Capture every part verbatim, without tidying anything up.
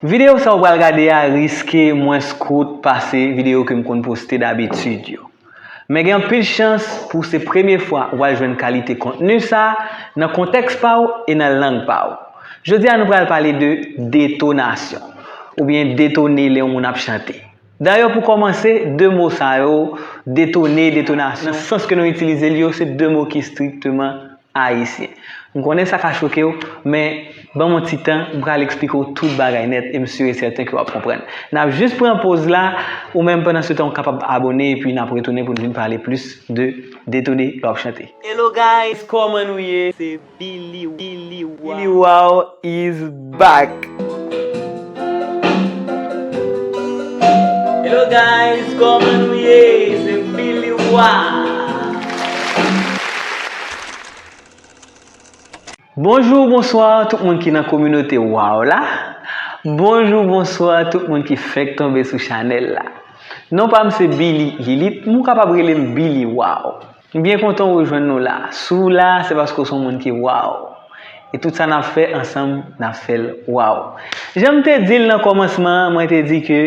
Videyo sa ou pral gade a riske mwens kout pase videyo ke m konn poste dabitid yo. Men gen anpil chans pou se premye fwa ou pral jwenn kalite kontni sa nan kontèks pa w e nan lang pa w. Jodi a nou pral pale de detonasyon, oubyen detone lè yon moun ap chante. Dayè pou kòmanse, de mo sa yo, detone, detonasyon, nan sans ke nou itilize l yo, se de mo ki strikteman ayisyen. M konnen sa ka choke w, men ban m yon ti tan, m pral eksplike w tout bagay nèt e m si e sèten ke w ap konprann. N ap jis pran poz la, ou menm pandan se tan ou kapab abone epi n ap retounen pou n vin pale plis de detone lè w ap chante. Hello guys, kòman nou ye? Se Billy, Billy Wow. Billy Wow is back. Hello guys, kòman nou ye? Se Billy Wow. Bonjou, bonswa tout moun ki nan kominote Wow la. Bonjou, bonswa tout moun ki fèk tonbe sou chanèl la. Non pa m se Billy Lilith, men w kapab rele m Billy Wow. M byen kontan rejwenn nou la. Si w la, se paske w se yon moun ki wow. E tout sa n ap fè ansanm, n ap fè l wow. Jan m te di l nan kòmansman an, mwen te di ke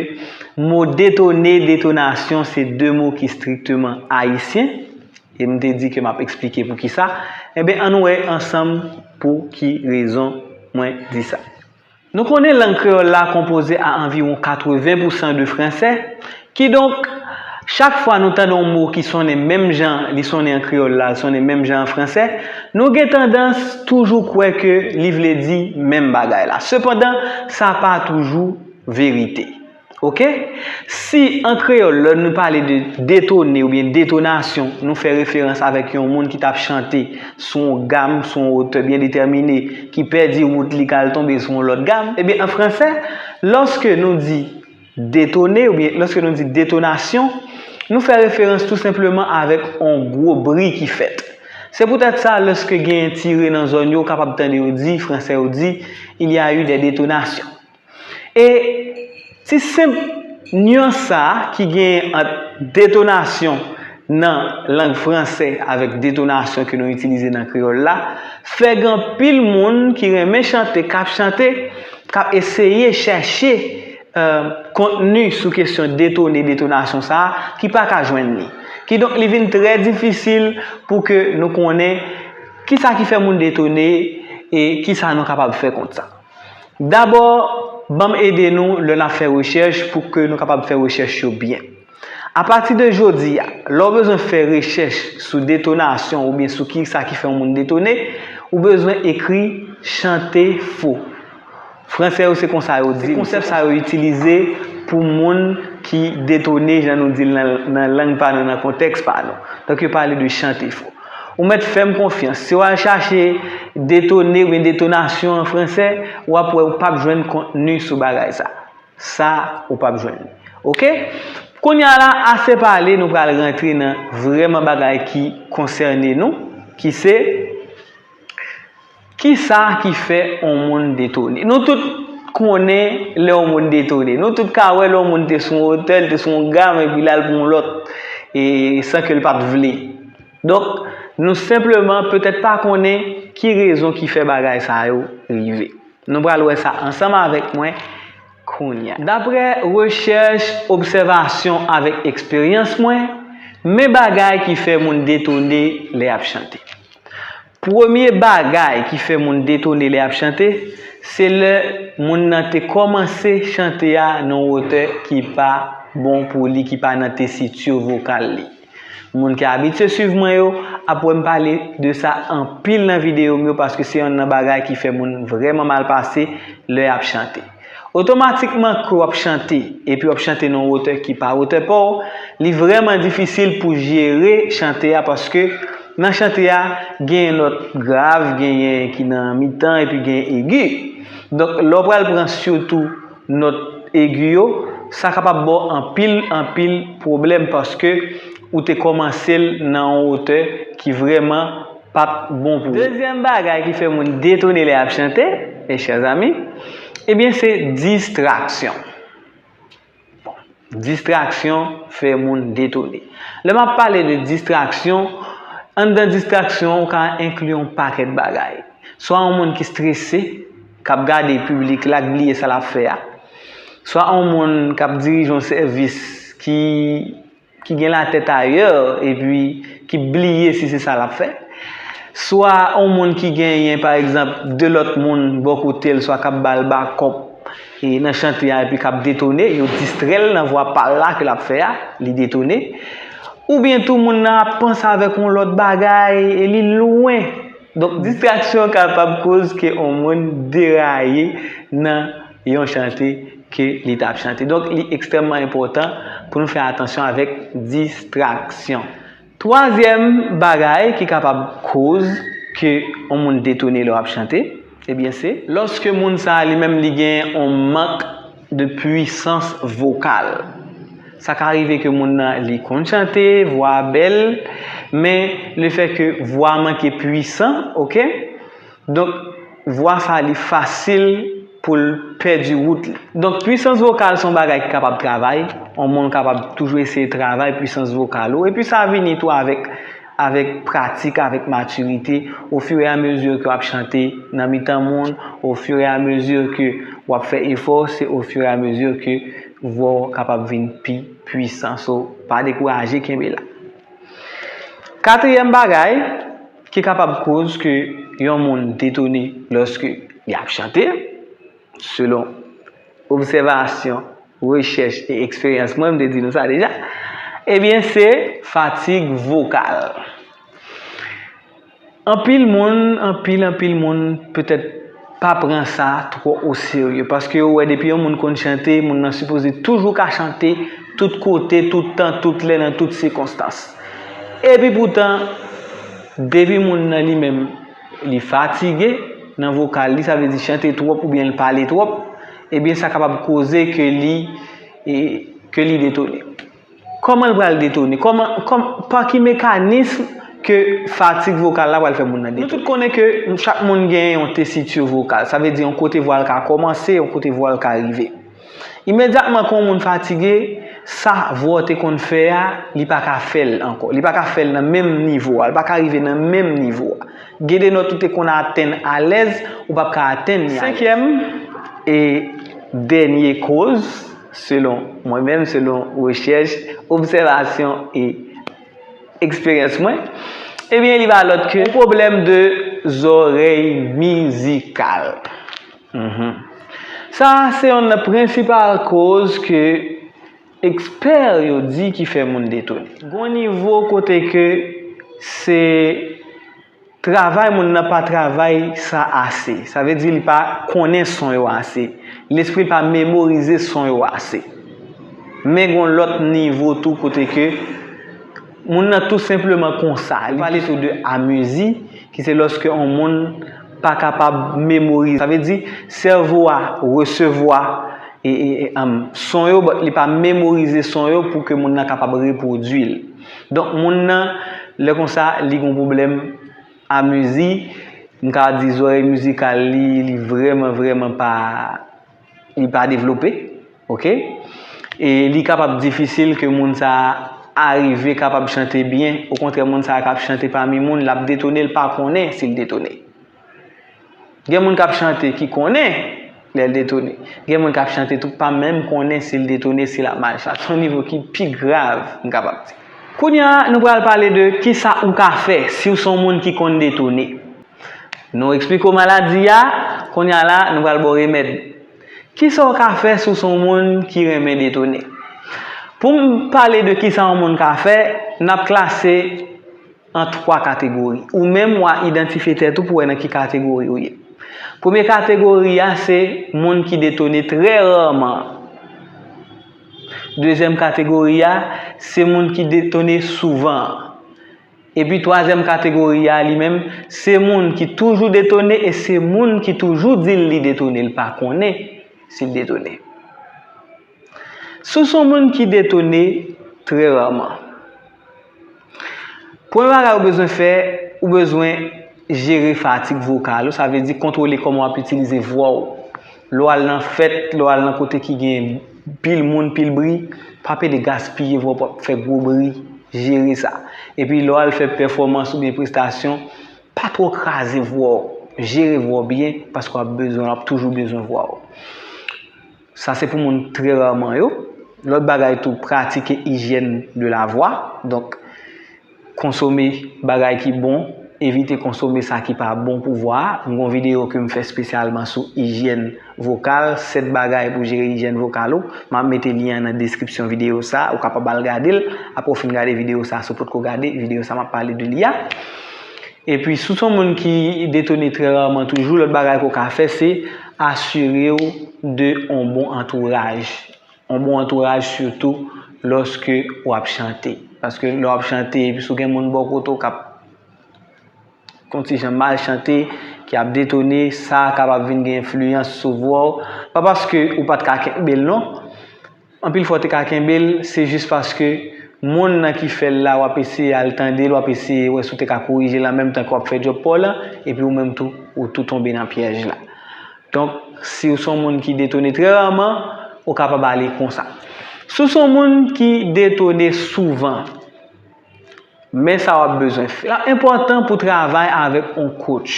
mo detone, detonasyon, se de mo ki strikteman ayisyen. E m te di ke m ap eksplike poukisa. Enben, ann wè ansanm pou ki rezon mwen di sa. Nou konnen lang kreyòl la konpoze a anviwon katreven pousan de fransè, kidonk, chak fwa nou tande yon mo ki sonnen menm jan li sonnen an kreyòl la, li sonnen menm jan an fransè, nou gen tandans toujou kwè ke li vle di menm bagay la. Sepandan, sa pa toujou verite. Oke? Si an kreyòl, lè nou pale de detone oubyen detonasyon, nou fè referans avèk yon moun ki t ap chante sou yon gam, sou yon wotè byen detèmine, ki pèdi wout li k al tonbe sou yon lòt gam, ebyen, an fransè, lòske nou di detone oubyen lòske nou di detonasyon, nou fè referans tou senpleman avèk yon gwo bri ki fèt. Se poutèt sa, lòske gen tire nan zòn yo, ou kapab tande yo di, fransè yo di, il y a eu des détonations. E ti senp nyans sa a ki genyen ant detonasyon nan lang fransè avèk detonasyon ke nou itilize nan kreyòl la, fè gen anpil moun ki renmen chante, k ap chante, k ap eseye chèche, eh, kontni sou kesyon detone, detonasyon sa a, ki pa ka jwenn li. Kidonk, li vin trè difisil pou ke nou konnen kisa ki fè moun detone e kisa nou kapab fè kont sa. Dabò, ban m ede nou lè n ap fè rechèch pou ke nou kapab fè rechèch yo byen. Apati de jodi a, lè w bezwen fè rechèch sou detonasyon oubyen sou kisa ki fè yon moun detone, ou bezwen ekri chante fo. Fransè yo se konsa yo di l. Se konsèp sa yo itilize pou moun ki detone, jan nou di l nan, nan lang pa nou, nan kontèks pa nou. Donk, yo pale de chante fo. Ou mèt fè m konfyans. Si w al chache detone oubyen detonasyon an fransè, w ap wè ou p ap jwenn kontni sou bagay sa. Sa, ou p ap jwenn li. Oke? Kounye a la, ase pale, nou pral rantre nan vrèman bagay ki konsène nou, ki se, kisa ki fè yon moun detone? Nou tout konnen lè yon moun detone. Nou tout ka wè lè yon moun te sou yon wotè, l te sou yon gam, epi l al pou yon lòt, e san ke l pa t vle. Donk, nou senpleman petèt pa konnen ki rezon ki fè bagay sa yo rive. Nou pral wè sa ansanm avèk mwen kounye a. Daprè rechèch, obsèvasyon avèk eksperyans mwen, men bagay ki fè moun detone lè y ap chante. Premye bagay ki fè moun detone lè y ap chante, se lè moun nan te kòmanse chante a nan yon wotè ki pa bon pou li, ki pa nan tesiti vokal li. Moun ki abitye swiv mwen yo ap wè m pale de sa anpil nan videyo m yo, paske se yonn nan bagay ki fè moun vrèman mal pase lè y ap chante. Otomatikman ke w ap chante, epi w ap chante nan yon wotè ki pa wotè pa w, li vrèman difisil pou jere chante a, paske nan chante a, genyen nòt grav, genyen ki nan mitan, epi genyen egi. Donk, lè w pral pran sitou nòt egi yo, sa kapab ba w anpil, anpil pwoblèm, paske ou te kòmanse l nan yon wotè ki vrèman pa t bon pou ou. Dezyèm bagay ki fè moun detone lè y ap chante, mes chers amis, ebyen, se distraksyon. Bon, distraksyon fè moun detone. Lè m ap pale de distraksyon, anndan distraksyon, ou ka enkli yon pakèt bagay. Swa yon moun ki strese, k ap gade piblik la, k bliye sa l ap fè a. Swa yon moun k ap dirije yon sèvis ki, ki gen latèt ayè epi ki bliye si se sa l ap fè. Swa yon moun ki genyen, pa egzanp, de lòt moun bò kote l, swa k ap ba l bakòp e nan chante a epi k ap detone, yo distrè l nan vwa pa l la ke l ap fè a, li detone. Oubyen tou moun nan ap panse avèk yon lòt bagay e li lwen. Donk, distraksyon kapab koz ke yon moun deraye nan yon chante ke li t ap chante. Donk, li ekstrèmman enpòtan pou nou fè atansyon avèk distraksyon. Twazyèm bagay ki kapab koz ke yon moun detone lè w ap chante, ebyen, se lòske moun sa a li menm li gen yon mank de pwisans vokal. Sa ka rive ke moun nan li konn chante, vwa a bèl, men lefètke vwa a manke pwisan, oke? Donk, vwa sa a li fasil pou l pèdi wout li. Donk, pwisans vokal se yon bagay ki kapab travay. Yon moun kapab toujou eseye travay pwisans vokal ou. Epi sa vini tou avèk, avèk pratik, avèk matirite. Ofiramezi ke w ap chante nan mitan moun, ofiramezi ke w ap fè efò, se ofiramezi ke vwa w kapab vin pi pwisan. So, pa dekouraje, kenbe la. Katriyèm bagay ki kapab koz ke yon moun detone lòske li ap chante, selon obsèvasyon, rechèch e eksperyans mwen, m te di nou sa deja, ebyen, se fatig vokal. Anpil moun, anpil, anpil moun petèt pa pran sa twò oserye, paske yo wè depi yon moun konn chante, moun nan sipoze toujou ka chante tout kote, tout tan, tout lè, nan tout sikonstans. Epi poutan, depi moun nan li menm, li fatige nan vokal li, sa vle di chante twòp oubyen l pale twòp, ebyen sa kapab koze ke li, e, ke li detone. Kòman l pral detone? Kòman, kòm, pa ki mekanism ke fatig vokal la pral fè moun nan detone? Nou tout konnen ke chak moun gen yon tesitur vokal, sa vle di yon kote vwa l ka kòmanse, yon kote vwa l ka rive. Imedyatman ke yon moun fatige, sa vwa w te konn fè a, li pa ka fè l ankò. Li pa ka fè l nan menm nivo a, li pa ka rive nan menm nivo a. Gen de nòt ou te konn atenn alèz, ou p ap ka atenn li alèz. Senkyèm e dènye koz, selon mwen menm, selon rechèch, obsèvasyon e eksperyans mwen, ebyen, li pa lòt ke yon pwoblèm de zòrèy mizikal. Mhm. Sa a se yonn nan prensipal koz ke ekspè yo di ki fè moun detone. Gon nivo kote ke se travay moun nan pa travay sa ase. Sa vle di li pa konnen son yo ase. Lespri l pa memorize son yo ase. Men gon lòt nivo tou kote ke moun nan tou senpleman konsa. Li pale tou de amnezi, ki se lòske yon moun pa kapab memorize. Sa vle di, sèvo a resevwa e, e, e, am, son yo, but li pa memorize son yo pou ke moun nan kapab repwodui l. Donk, moun nan, lè konsa, li gon pwoblèm amnezi, m ka di zòrèy mizikal li, li vrèman, vrèman pa, li pa devlope, oke? E li kapab difisil ke moun sa a arive kapab chante byen. Okontrè, moun sa a k ap chante pami moun, l ap detone, l pa konnen si l detone. Gen moun k ap chante ki konnen lè l detone. Gen moun k ap chante tou pa menm konnen si l detone, si l ap mal chante. Se yon nivo ki pi grav, m kapab di. Kounye a, nou pral pale de kisa ou ka fè si w se yon moun ki konn detone. Nou eksplike w maladi a, kounye a la, nou pral ba w remèd. Kisa w ka fè si w se yon moun ki renmen detone? Pou m pale de kisa yon moun ka fè, n ap klase an twa kategori. Ou menm, w a idantifye tèt ou pou w wè nan ki kategori ou ye. Premye kategori a, se moun ki detone trè rèman. Dezyèm kategori a, se moun ki detone souvan. Epi twazyèm kategori a, li menm, se moun ki toujou detone e se moun ki toujou di l li detone, l pa konnen si l detone. Si w se yon moun ki detone trè rèman, premye bagay ou bezwen fè, ou bezwen jere fatig vokal ou, sa vle di kontwole kòman w ap itilize vwa w. Lè w al nan fèt, lè w al nan kote ki gen pil moun, pil bri, pa pede gaspiye vwa w pou w ap fè gwo bri, jere sa. Epi lè w al fè pèfòmans oubyen prestasyon, pa twò kraze vwa w, jere vwa w byen, paske w ap bezwen, w ap toujou bezwen vwa w. Sa se pou moun trè raman yo. Lòt bagay tou, pratike ijyèn de la vwa. Donk, konsome bagay ki bon, evite konsome sa ki pa bon pou vwa a. M gen yon videyo ke m fè espesyalman sou ijyèn vokal, sèt bagay pou jere ijyèn vokal ou. M ap mete lyen an nan deskripsyon videyo sa, ou kapab al gade l. Apre w fin gade videyo sa, si w potko gade videyo sa, m ap pale de li a. Epi, si w se yon moun ki detone trè raman toujou, lòt bagay ke w ka fè, se asire w de yon bon antouraj. Yon bon antouraj, sitou lòske w ap chante. Paske lè w ap chante, epi si w gen moun bò kote w k ap yon ti jan mal chante, ki ap detone, sa kapab vin gen enfliyans sou vwa w. Pa paske ou pa t ka kenbe l, non. Anpil fwa w te ka kenbe l, se jis paske moun nan ki fè l la, w ap eseye al tande l, w ap eseye wè si w te ka korije l an menm tan ke w ap fè djòb pa w lan, epi ou menm tou, ou tou tonbe nan pyèj la. Donk, si w se yon moun ki detone trè raman, ou kapab ale konsa. Si w se yon moun ki detone souvan, men sa w ap bezwen fè. L ap enpòtan pou w travay avèk yon coach,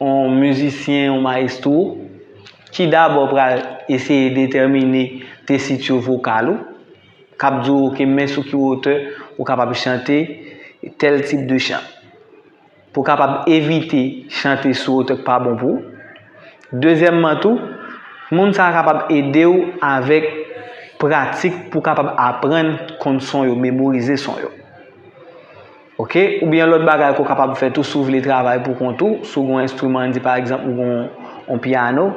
yon mizisyen, yon mayestwo, ki dabò pral eseye detèmine tesiti vokal ou, k ap di w, oke, men sou ki wotè ou kapab chante tèl tip de chan, pou w kapab evite chante sou wotè k pa bon pou ou. Dezyèmman tou, moun sa a kapab ede w avèk pratik pou w kapab aprann konn son yo, memorize son yo. Oke? Oubyen lòt bagay ke w kapab fè tou, si w vle travay pou kont ou, si w gen yon enstriman, ann di pa egzanp ou gen yon, yon pyano.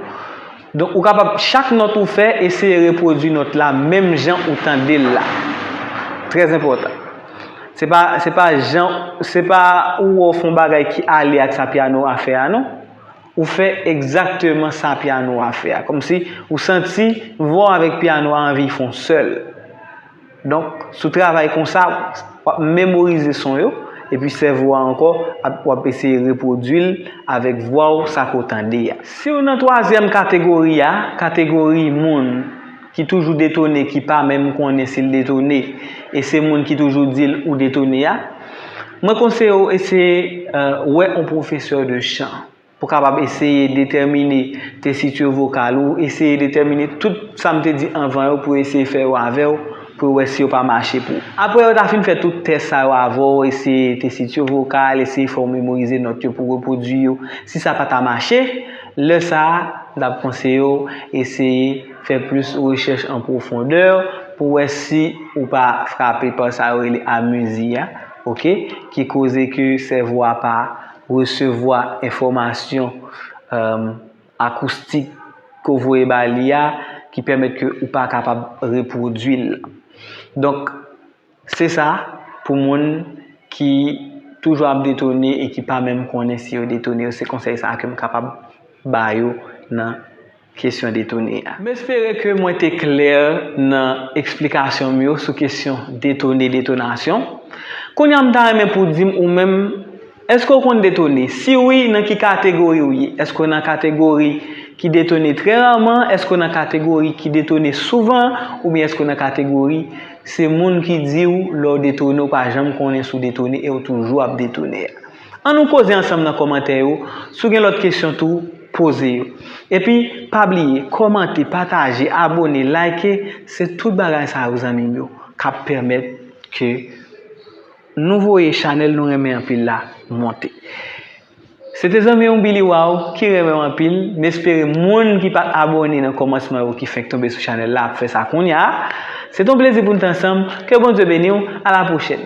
Donk, ou kapab, chak nòt ou fè, eseye repwodui nòt la menm jan ou tande l la. Trè enpòtan. Se pa, se pa jan, se pa ou wè w fè yon bagay ki ale ak sa pyano a fè a, non. Ou fè egzakteman sa pyano a fè a. Kòmsi ou santi vwa w avèk pyano a anvi fè yon sèl. Donk, si w travay konsa, w ap memorize son yo, epi sèvo a ankò, ap, w ap eseye repwodui l avèk vwa w, sa ke w tande a. Si w nan twazyèm kategori a, kategori moun ki toujou detone, ki pa menm konnen si l detone, e se moun ki toujou di l ou detone a, mwen konseye w eseye, euh, wè yon pwofesè de chan pou w kapab eseye detèmine tesiti vokal ou, eseye detèmine tout sa m te di anvan yo pou eseye fè yo avè w, pou w wè si yo pa mache pou ou. Apre yo ta fin fè tout tès sa yo avè w, eseye tesiti vokal, eseye fè w memorize nòt yo pou w repwodui yo. Si sa pa ta mache, lè sa a, m t ap konseye w eseye fè plis rechèch an pwofondè pou w wè si ou pa frape pa sa yo rele amnezi a, oke, ki koze ke sèvo a pa resevwa enfòmasyon, euh, akoustik ke w voye ba li a, ki pèmèt ke ou pa kapab repwodui l. Donk, se sa pou moun ki toujou ap detone e ki pa menm konnen si yo detone yo. Se konsèy sa a ke m kapab ba yo nan kesyon detone a. M espere ke mwen te klè nan eksplikasyon m yo sou kesyon detone, detonasyon. Kounye a, m ta renmen pou w di m ou menm, èske w konn detone? Si wi, nan ki kategori w ye? Èske w nan kategori ki detone trè raman? Èske w nan kategori ki detone souvan? Oubyen èske w nan kategori se moun ki di w lè w detone, w pa janm konnen si w detone e w toujou ap detone a? Ann nou koze ansanm nan kòmantè yo. Si w gen lòt kesyon tou, poze yo. Epi, pa bliye, kòmante, pataje, abòne, like, se tout bagay sa yo, zanmi m yo, k ap pèmèt ke nou voye chanèl nou renmen anpil la monte. Se te zanmi w Billy Wow ki renmen w anpil. M espere moun ki pa t abòne nan kòmansman yo ki fenk tonbe sou chanèl la ap fè sa kounye a. Se te yon plezi pou n te ansanm. Ke Bondye beni w. A la pwochèn.